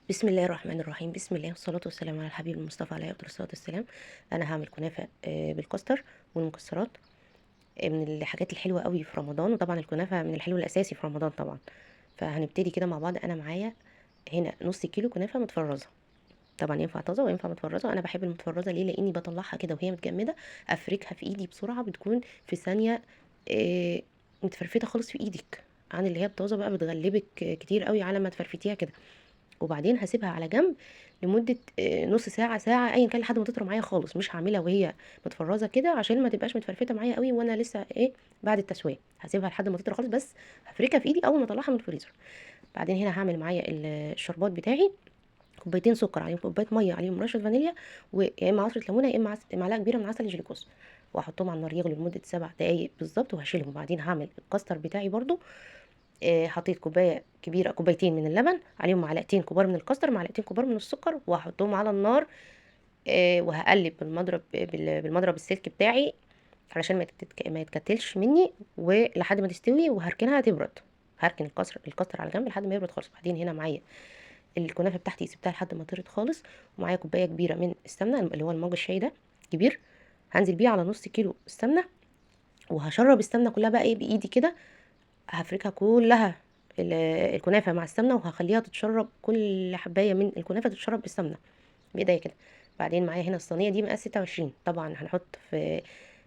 بسم الله الرحمن الرحيم. بسم الله والصلاة والسلام على الحبيب المصطفى عليه أفضل الصلاة والسلام. أنا هعمل كنافة بالكاستر والمكسرات، من الحاجات الحلوة قوي في رمضان، وطبعا الكنافة من الحلو الأساسي في رمضان طبعا. فهنبتدي كده مع بعض. أنا معايا هنا نص كيلو كنافة متفرزة، طبعا ينفع طازة وينفع متفرزة. أنا بحب المتفرزة ليه؟ لأني بطلعها كده وهي متجمدة، أفركها في إيدي بسرعة، بتكون في ثانية متفرفتة خالص في إيدك، عن اللي هي الطازة بقى بتغلبك كتير قوي على ما تفرفتيها كده. وبعدين هسيبها على جنب لمدة نص ساعة ساعة أيا كان لحد ما تطرى معايا خالص. مش هعملها وهي متفرزة كده عشان ما تبقاش متفرفتة معايا قوي وأنا لسه بعد التسوية. هسيبها لحد ما تطرى خالص، بس هفركها في إيدي أول ما أطلعها من الفريزر. بعدين هنا هعمل معايا الشربات بتاعي، كوبايتين سكر عليهم كوباية مية عليهم رشة فانيليا، ويا إما عصرة ليمونة يا إما معلقة كبيرة من عسل الجلوكوز، وأحطهم على النار يغلوا لمدة 7 دقايق بالظبط وهشيلهم. وبعدين هعمل الكاستر بتاعي برضو، حطيت كوباية كبيرة، كوبايتين من اللبن عليهم معلقتين كبار من الكاستر، معلقتين كبار من السكر، وهحطهم على النار، وهقلب بالمضرب السلك بتاعي علشان ما يتكتلش مني، ولحد ما تستوي، وهركنها تبرد. هركن الكاستر على جنب لحد ما يبرد خالص. بعدين هنا معايا الكنافه بتاعتي سبتها لحد ما طرت خالص، ومعايا كوباية كبيرة من السمنة اللي هو المج الشاي ده كبير، هنزل بيه على نص كيلو السمنة، وهشرب السمنة كلها بقى بايدي كده، هفركها كلها الكنافه مع السمنة، وهخليها تتشرب كل حبايه من الكنافه تتشرب بالسمنه بايديا كده. بعدين معايا هنا الصينية دي مقاس 26، طبعا هنحط في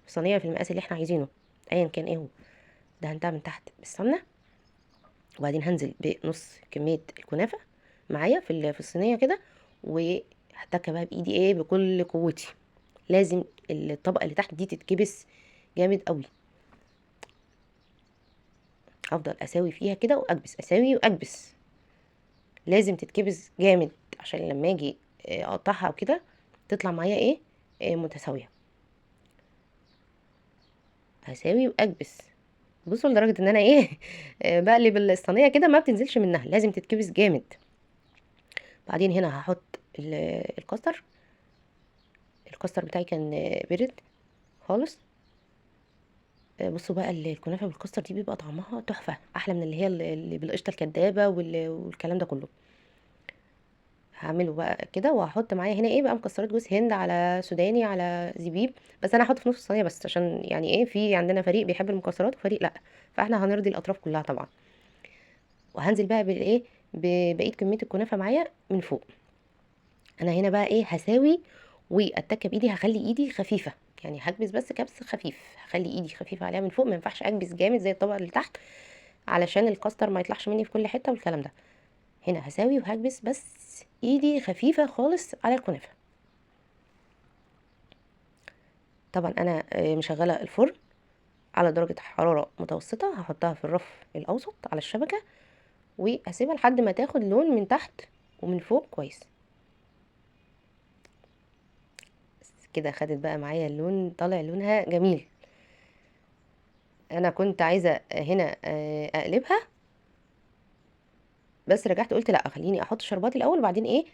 صينية في المقاس اللي احنا عايزينه ايا كان ايه هو. دهنتها من تحت بالسمنه، وبعدين هنزل بنص كمية الكنافه معايا في الصينية كده، وهتكها بقى بايدي بكل قوتي. لازم الطبقة اللي تحت دي تتكبس جامد قوي. هفضل اساوي فيها كده واكبس، اساوي واكبس، لازم تتكبس جامد عشان لما اجي اقطعها وكده تطلع معايا متساوية. هساوي واكبس. بصوا لدرجة ان انا بقلب الصينية كده ما بتنزلش منها، لازم تتكبس جامد. بعدين هنا هحط الكاستر. الكاستر بتاعي كان برد خالص. بصوا بقى الكنافه بالكاستر دي بيبقى طعمها تحفة، احلى من اللي هي اللي بالقشطه الكدابه والكلام ده كله. هعمله بقى كده، وهحط معايا هنا بقى مكسرات جوز هند على سوداني على زبيب، بس انا هحط في نص الصينية بس عشان في عندنا فريق بيحب المكسرات وفريق لا، فاحنا هنرضي الاطراف كلها طبعا. وهنزل بقى ببقية كمية الكنافه معايا من فوق. انا هنا بقى هساوي واتكه بايدي، هخلي ايدي خفيفة، يعني هكبس بس كبس خفيف، هخلي ايدي خفيفة عليها من فوق، ما ينفعش اكبس جامد زي الطبقة اللي تحت علشان الكاستر ما يطلعش مني في كل حتة والكلام ده. هنا هساوي وهكبس بس ايدي خفيفة خالص على الكنافه. طبعا انا مشغله الفرن على درجه حرارة متوسطه، هحطها في الرف الاوسط على الشبكة، وهسيبها لحد ما تاخد لون من تحت ومن فوق كويس. كده خدت بقى معايا اللون، طالع لونها جميل. انا كنت عايزه هنا اقلبها، بس رجعت قلت لا خليني احط الشربات الاول وبعدين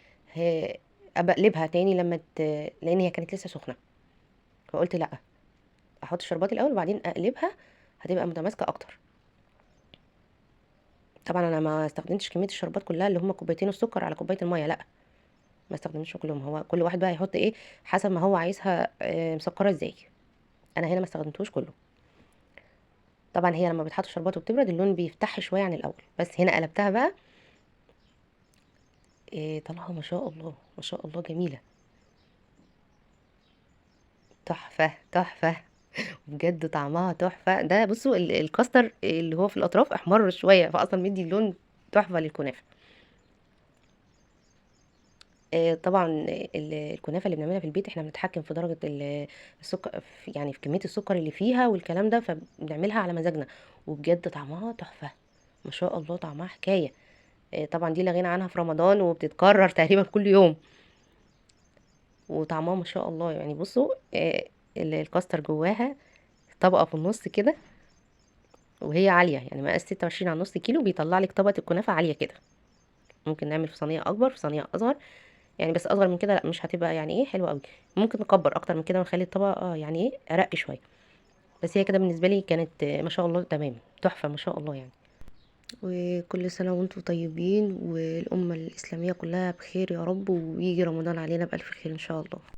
ابقى اقلبها تاني لما لان هي كانت لسه سخنة، فقلت لا احط الشربات الاول وبعدين اقلبها، هتبقى متماسكة اكتر. طبعا انا ما استخدمتش كمية الشربات كلها اللي هم كوبايتين السكر على كوباية المية، لا ما استخدمتش كلهم، هو كل واحد بقى يحط حسب ما هو عايزها، مسكره ازاي. انا هنا ما استخدمتوش كله. طبعا هي لما بتحط الشربات وبتبرد اللون بيفتح شوية عن الاول، بس هنا قلبتها بقى طالعه ما شاء الله ما شاء الله جميلة تحفة تحفة بجد، طعمها تحفة. ده بصوا الكاستر اللي هو في الاطراف احمر شوية، فاصلا مدي اللون تحفة للكنافه. طبعا الكنافه اللي بنعملها في البيت احنا بنتحكم في درجه السكر، يعني في كمية السكر اللي فيها والكلام ده، فبنعملها على مزاجنا، وبجد طعمها تحفة ما شاء الله، طعمها حكاية. طبعا دي لا غنى عنها في رمضان، وبتتكرر تقريبا كل يوم، وطعمها ما شاء الله. بصوا، الكاستر جواها طبقه في النص كده، وهي عالية، مقاس 26 على نص كيلو بيطلع لك طبقه الكنافه عالية كده. ممكن نعمل في صينية اكبر، في صينية اصغر، بس اصغر من كده لا مش هتبقى حلوة قوي. ممكن نكبر اكتر من كده ونخلي الطبقة ارق شوية، بس هي كده بالنسبة لي كانت ما شاء الله تمام، تحفة ما شاء الله. وكل سنة وانتم طيبين، والأمة الإسلامية كلها بخير يا رب، ويجي رمضان علينا بألف خير إن شاء الله.